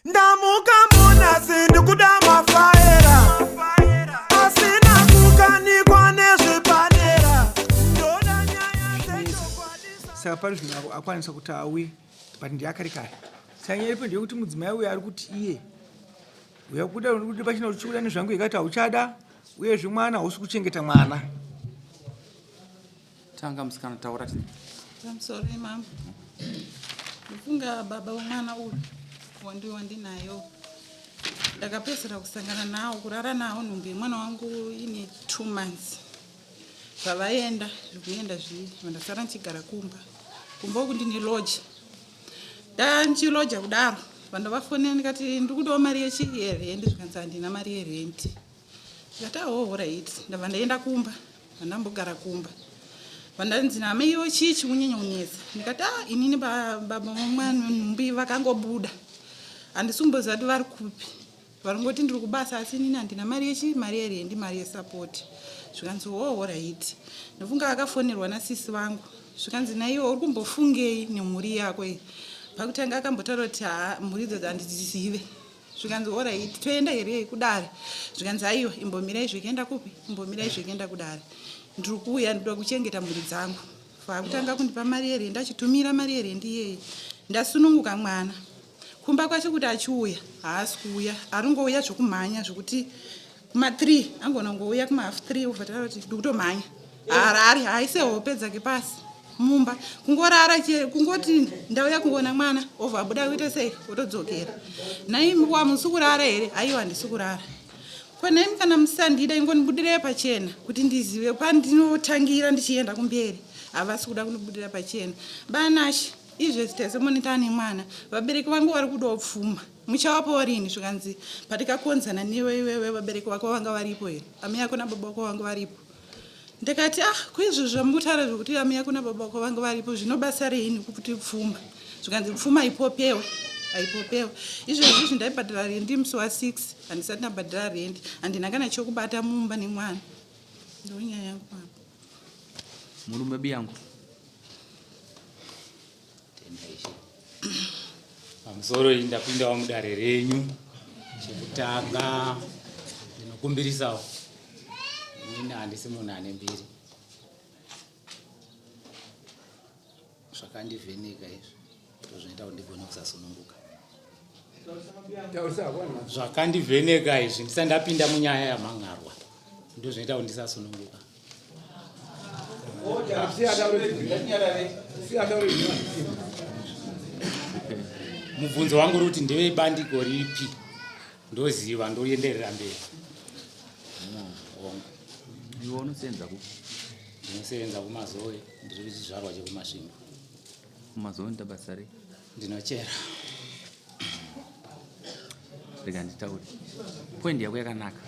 Ndamuka munasi ndikuda mafaera asina kukanikwa nezvepadera ndoda nyaya dzechokwadi. Saka pari zvino akwanisa kuti auye but ndiye kare kare. Saka nyaya iripo ndeyekuti mudzimai uyo ari kuti iye uya kuda kuti pachina kuti chikuda nezvangu ikati hauchada uyezve mwana hausi kuchengeta mwana. Tanga musikana taura ti. Pamusoro imambo. Ndofunga baba wemwana uyu wandi wandinayo. Ndakapedzisira kusangana nawo kurara nawo nhumbu yemwana wangu ine 2 months. Zvavaenda zvekuenda zvii ndasara ndichigara kumba. Kumba uku ndine lodge. Ndandichiloja kudaro vandovafonera ndikati ndikudawo mari yechi yerent zvikanzi handina mari yerent. Ndikati aho horait ndabva ndaenda kumba vandambogara kumba vandanzi namai iwo chii chikunyanya kunetsa ndikati a ah, inini baba vamwana nhumbi vakangobuda handisi kumboziva kuti vari kupi varingoti ndiri kubasa asi inini handina mari yechi mari yerendi mari yesapoti zvikanzi ho horait ndofunga akafonerwa nasisi vangu zvikanzi naiwe uri kumbofungei nemhuri yako iyi pakutanga akambotaura kuti haa mhuri idzodzo handidzizive Zvikanzi horait toenda here kudare zvikanzi aiwa imbomirai zvekuenda kupi imbomirai zvekuenda kudare ndiri kuuya ndoda kuchengeta mhuri dzangu vakutanga kundipa mari yerendi achitumira mari yerendi iyeye ndasununguka mwana kumba kwacho kuti achiuya haasi kuuya aringouya zvekumhanya zvekuti kuma 3 angona kungouya kuma half 3 obva taura kuti ndikutomhanya haarari haaise hope dzake pasi mumba kungorara kungoti ndauya kungoona mwana obva abuda kuita sei otodzokera nhaimi wa musi kurara here aiwa handisi kurara ko nhaimi kana musandida ingondibudirei pachena kuti ndizive pandinotangira ndichienda kumberi havasi kuda kundibudira pachena banashe izvezvi tese monita nemwana vabereki vangu vari kudawo pfuma Muchavapawo rini? Zvikanzi, patikakonzana newe iwewe vabereki vako vanga varipo here? Amai yako nababa vako vanga varipo? Ndikati, ah, ko izvo zvamukutaura zvekuti amai yako nababa vako vanga varipo zvinobasa rei nekuti pfuma? Zvikanzi, pfuma haipopewe, haipopewe. Izvezvi izvi ndaibhadhara rendi musi wa 6, handisati ndabhadhara rendi, handina kana chekubata mumba nemwana. Ndonyaya yangu baba. Murume biyangu. Tenda Ishe. Pamusoro iyi ndapindawo mudare renyu. Chekutanga ndinokumbirisawo. Inini handisi munhu ane mbiri. Zvakandivheneka izvi ndozvinoita kuti ndigone kusasununguka. Zvakandivheneka izvi ndisati ndapinda munyaya yamhan'arwa ndozvinoita kuti ndisasununguka. Mubvunzo wangu uri kuti ndevebandiko ripi ndoziva ndoenderera mberi. Hongu. Iwe unosenza kupi? Ndinosevenza kuMazowe, ndiri chizvarwa chekuMasvingo. Kumazowe unoita basa rei? Ndinochera. Rega nditaure. Point yako yakanaka.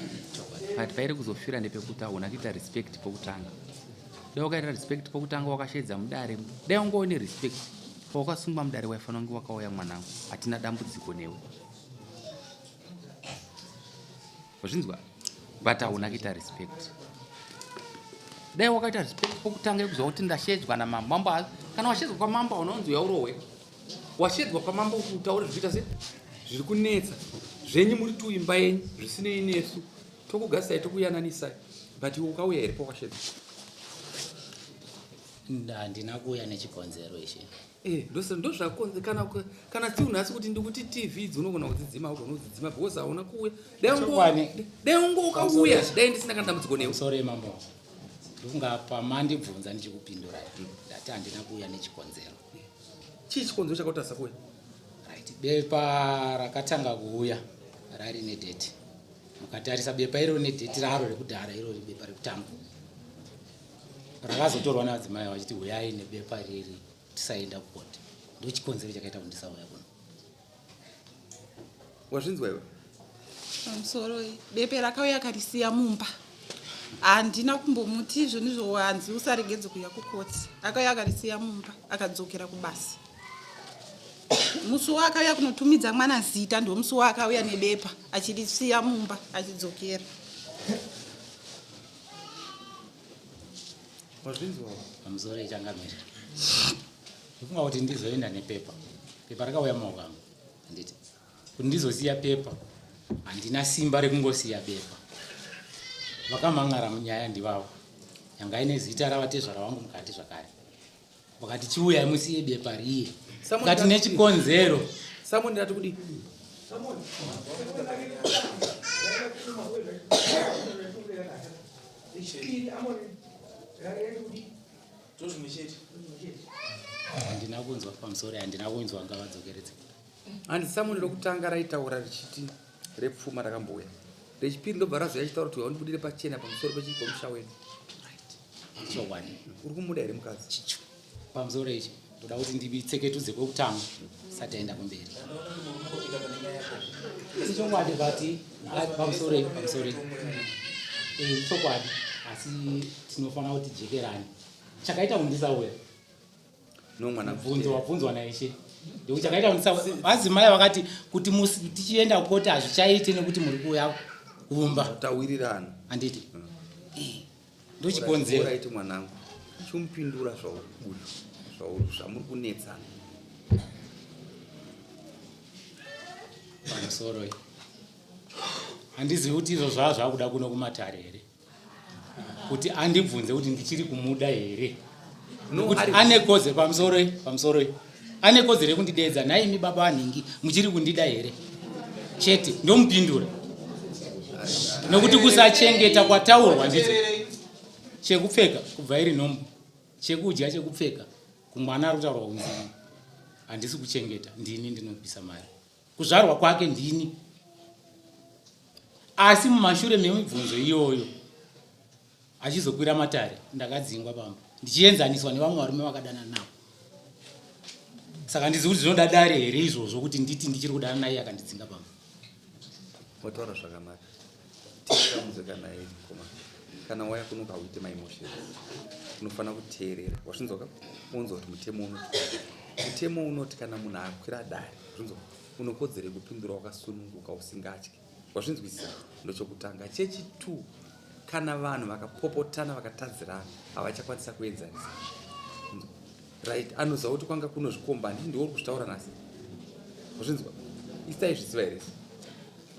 But pairi kuzofira ndepekuti hauna kuita respect pokutanga. Dai wakaita respect pokutanga wakasheedza mudare. Dai wanga une respect pawakasungwa mudare waifanira kunge wakauya mwanangu. Hatina dambudziko newe. Wazvinzwa? But hauna kuita respect. Dai wakaita respect pokutanga yekuziva kuti ndashedzwa namambo. Mambo kana washedzwa kwamambo hauna uya urohwe. Washedzwa kwamambo kuti utaure zvikuita se zviri kunetsa. Zvenyu muri tu imba yenyu zvisinei nesu. Tokugasai tokuyananisai. But iwe ukauya here pawakashedzwa? Handina kuuya nechikonzero ishe. Eh, ndozvakonze kana kana still nhasi kuti ndikuti TV idzi unogona kudzidzima ugona kudzidzima because hauna kuuya. Dai ungo ukauya dai ndisina kana dambudziko newe. Sorry mambo. Ndofunga pamandibvunza ndichikupindurai ndati handina kuuya nechikonzero. Chii chikonzero chakautarisa kuuya? Right, bepa rakatanga kuuya rari nedheti. Mukatarisa bepa iro nedheti raro rekudhara irori bepa rekutanga. Rakazotorwa nevadzimai vachiti huyai nebepa riri tisaenda kukoti. Ndochikonzero chakaita kuti ndisauya kuno. Wazvinzwa iwe? Pamusoro bepe rakauya akarisiya mumba. Handina kumbomuti izvo ndizvo hanzi usaregedze kuuya kukoti. Akauya akarisiya mumba akadzokera kubasa. Musi waakauya kunotumidza mwana zita ndiwo musi waakauya nebepa achirisiya mumba achidzokera. Wazvinzwa? Pamusoro ichangamire. Ndofunga kuti ndizoenda nepepa. Pepa rakauya mumaoko angu. Handiti. Kuti ndizosiya pepa handina simba rekungosiya bepa. Vakamhan'ara munyaya ndivavo yanga ine zita ravatezvara vangu mukati zvakare. Vakati chiuyai musiye bepa riye. Kati nechikonzero. Samoni ndati kudii? Handina kunzwa pamusoro handina kunzwa ngavadzokeredze. Hanzi samoni rokutanga raitaura richiti repfuma rakambouya. Rechipiri ndobva razouya achitaura kuti undibudire pachena pamusoro pemusha wedu. Chokwadi. Uri kumuda here mukadzi? Chichu. Pamusoro ichi ndoda kuti nditseketudze kwekutanga sati aenda kumberi. Asi chokwadi but pamusoro ichi pamusoro ichi. Eh, chokwadi asi tinofanira kuti jekerani. Chakaita kuti ndisauya. No mwana mubvunzo wabvunzwa naishe ndekuti chakaita kuti vadzimai vakati kuti tichienda kukoti hazvichaiti nekuti muri kuuya kumba tawirirana handiti mm. eh, ndochikonzero raiti mwanangu chimupindura zvaubuda zvamuri kunetsana pamusoro handizivi kuti izvo zvaa zvakuda kuno kumatare here kuti andibvunze kuti ndichiri kumuda here nokuti ane kodzero pamusoroi pamusoroi ane kodzero yekundideedza nhaimi baba vanhingi muchiri kundida here chete ndomupindura nokuti kusachengeta kwataurwa nditi chekupfeka kubva iri nhombo chekudya chekupfeka kumwana ari kutaurwa kunzi handisi kuchengeta ndini ndinobvisa mari Kuzvarwa kwake ndini. Asi mumashure memibvunzo iyoyo achizokwira matare ndakadzingwa pamba ndichienzaniswa nevamwe varume vakadana navo. Saka ndizi kuti zvinoda dare here izvozvo kuti nditi ndichiri kudana naye akandidzinga pamba. Wataura zvakanaka. Teerera muzeka naye mukoma. Kana waya kuno kauite maemotions. Unofanira kuteerera. Wazvinzwa ka? Unzwa kuti mutemo unoti. Mutemo unoti kana munhu akwira dare, wazvinzwa? Unokodzero yekupindura wakasununguka usingatyi. Wazvinzwisisa? Ndochokutanga. Chechi 2 kana vanhu vakapopotana vakatadzirana havachakwanisa kuenzanisa. Right, anoziva kuti kwanga kuno zvikomba handiti ndiwe uri kuzvitaura nhasi. Wazvinzwa? Isitaizviziva here?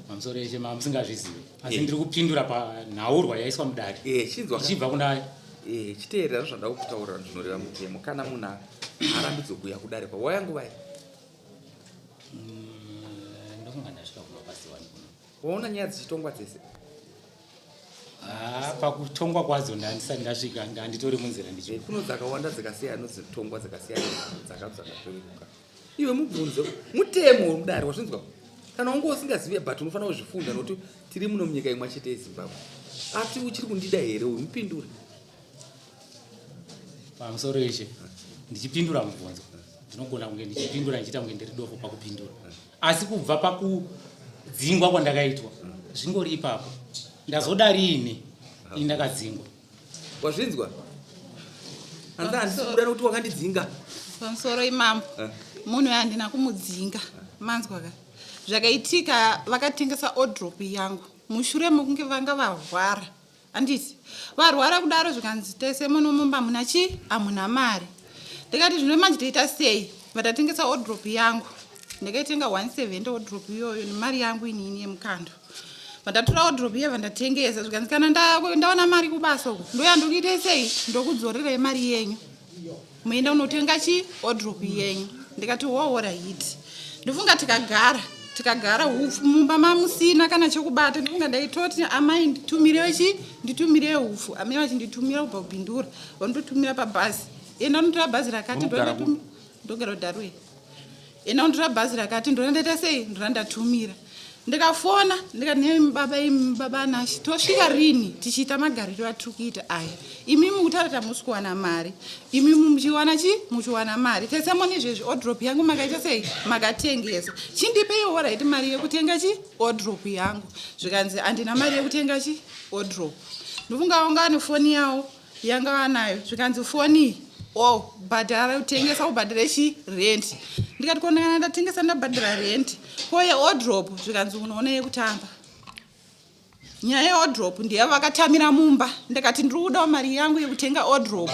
Pamusoro yeshe mamusingazvizivi asi eh. ndiri kupindura panhaurwa yaiswa mudare eh, ichibva kuna eh, chiteerera zvandava kutaura zvinoreva mutemo kana munhu arambidzwe kuuya kudare kwa waya nguvai mm, ndofunga ndasvika kuno pasiwani kuno waona nyaya dzichitongwa dzese ah, pakutongwa kwadzo ndandisati ndasvika ndanditori munzira ndicho kuno dzakawanda dzakasiyana dzitongwa dzakasiyana dzakadzakatoreruka Iwe mubvunzo mutemo wemudare wazvinzwa kana wanga usingazive but unofanira kuzvifunda nokuti tiri muno munyika imwe chete yezimbabwe ati uchiri kundida here uyu mupindure pamusoro ishe ndichipindura mubvunzo ndinogona kunge ndichipindura ndichiita kunge ndiri dofo pakupindura asi kubva pakudzingwa kwandakaitwa zvingori ipapo ndazoda riini ini ndakadzingwa Wazvinzwa? Hanzi handisi kuda nokuti wakandidzinga. Pamusoro imambo. Eh. Munhu handina kumudzinga. Manzwa ka? Zvakaitika vakatengesa odrop yangu mushure mokunge vanga varwara. Handiti? Varwara kudaro zvikanzi tese muno mumba muna chi? Hamuna mari. Ndikati zvino manje toita sei? Vatatengesa odrop yangu. Ndakaitenga 170 odrop iyoyo nemari yangu inini yemukando. Vandatora wardrobe iya vandatengesa zvikanzi kana ndawana mari kubasa uku ndoya ndokuita sei ndokudzorerai mari yenyu muenda unotenga chi wardrobe yenyu ndikati woora hiti ndofunga tikagara tikagara hupfu mumba mamusina kana chekubata ndofunga ndaitoti amai nditumirewo chi nditumirewo hupfu amai vachinditumira kubva kubindura vandotumira pabhazi enda unotora bhazi rakati ndogara kudarwei ena unditora bhazi rakati ndona ndaita sei ndona ndatumira ndikafona ndikati nemi baba imi baba anashe tosvika rini tichiita magariro atiri kuita aya imi mukutaura kuti hamusi kuwana mari imi muchiwana chi muchiwana mari tese mone izvezvi odrop yangu makaita sei makatengesa chindipeiwo horaiti mari yekutenga chi odrop yangu zvikanzi handina mari yekutenga chi odrop ndofunga vanga vane foni yawo yanga vanayo zvikanzi foni iyi o bhadhara kutengesa ubhadhare chi rent ndikati kona kana ndatengesa ndabhadhara rent ko yeodrop zvikanzi unoona yekutamba nyaya yeodrop ndiya vakatamira mumba ndikati ndiri kudawo mari yangu yekutenga odrop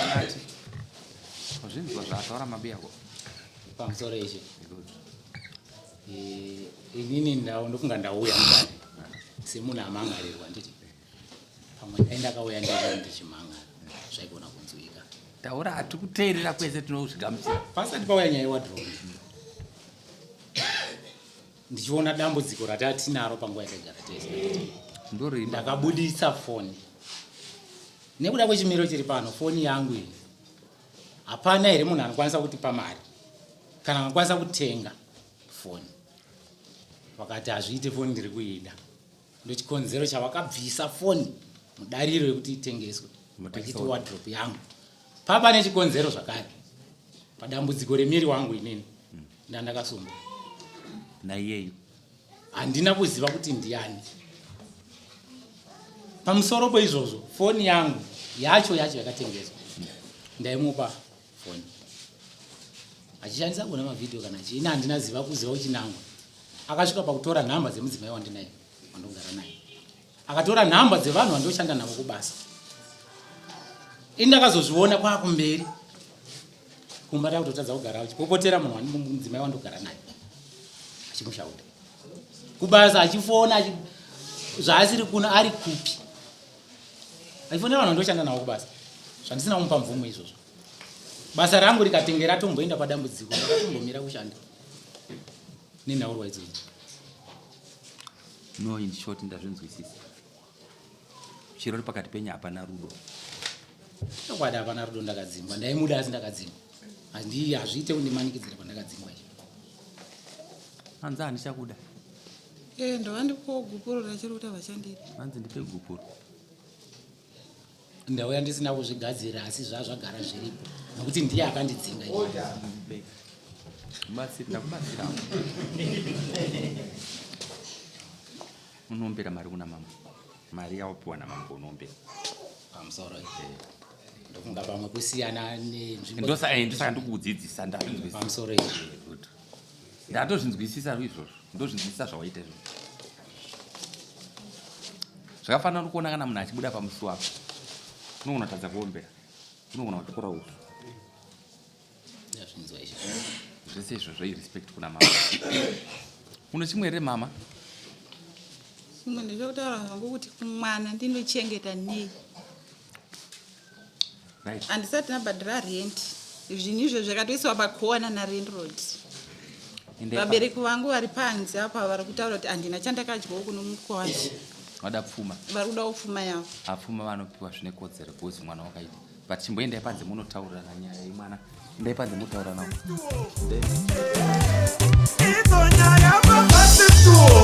zvinzwa zvaataura mabiyako pamusoro ichi eh, Inini ndau ndofunga ndauya mudare semunhu amangarirwa nditi pamwe dai ndakauya ndiri ndichimangara zvaigona kunzwika. Taura hatikuteerera kwese tinozvigamuchira. Pasati pauya nyaya yewadrobe ndichiona dambudziko ratatinaro panguva yataigara tese ndori ndakabuditsa foni nekuda kwechimiro chiri pano foni yangu iyi hapana here munhu anokwanisa kutipa mari kana anokwanisa kutenga foni vakati hazviite foni ndiri kuida ndochikonzero chavakabvisa foni mudariro yekuti itengeswe vachiti wardrobe yangu papa nechikonzero zvakare padambudziko remiri wangu inini ndandakasungwa naiyeyu handina kuziva kuti ndiani pamusoro poizvozvo foni yangu yacho yacho yakatengeswa ndaimupa foni achishandisa kuona mavhidhiyo kana chii ini handina ziva kuziva kuchinangwa akasvika pakutora nhamba dzemudzimai wandinaye wandogara naye akatora nhamba dzevanhu vandoshanda navo kubasa ini ndakazozviona kwakumberi kumba takutotadza kugara achipopotera munhu mudzimai wandogara naye achimushauta kubasa achifona zvaasiri kuno ari kupi achifonera vanhu vandoshanda navo kubasa zvandisina kumupa mvumo izvozvo basa rangu rikatenge ratomboenda padambudziko ndakatombomira kushanda nenhaurwa idzodzo no in short ndazvinzwisisa chiro pakati penyu hapana rudo chokwadi hapana rudo ndakadzingwa ndaimuda asi ndakadzingwa handi hazviite kundimanikidzira pandakadzingwa izvo hanzi handichakuda e ndova ndikuwo gupuro rachiri kuti havachandidi hanzi ndipe gupuro ndauya ndisina kuzvigadzira asi zvazvagara zviripo nokuti ndiye akandidzinga ndakubatsirawo unoombera mari kuna mambo mari yawapiwa namambo unoombera pamusoro eh. ndofunga pamwe kusiyana nenzvimbo eh, ndosaka ndikukudzidzisa pamusoro eh, ndatozvinzwisisa izvozvo ndozvinzwisisa zvawaita izvozvo zvakafanana nokuona kana munhu achibuda pamusi wako unogona kutadza kuombera unogona kutyora usu zvese izvozvo irespect kuna mama uno chimwe here mama chimwe ndechekutaura zvangu kuti kumwana ndinochengeta nei handisati ndabhadhara rent zvinhu izvo zvakatoiswa pakona nalandlord vabereki vangu vari panze apa vari kutaura kuti handina chandakadyawo kuno mukwasha vada pfuma vari kudawo pfuma yavo apfuma vanopiwa zvine kodzero because mwana wakaita but chimboendai panze munotaurirana nyaya yemwana endai panze munotaura navo idzo nyaya papasituo.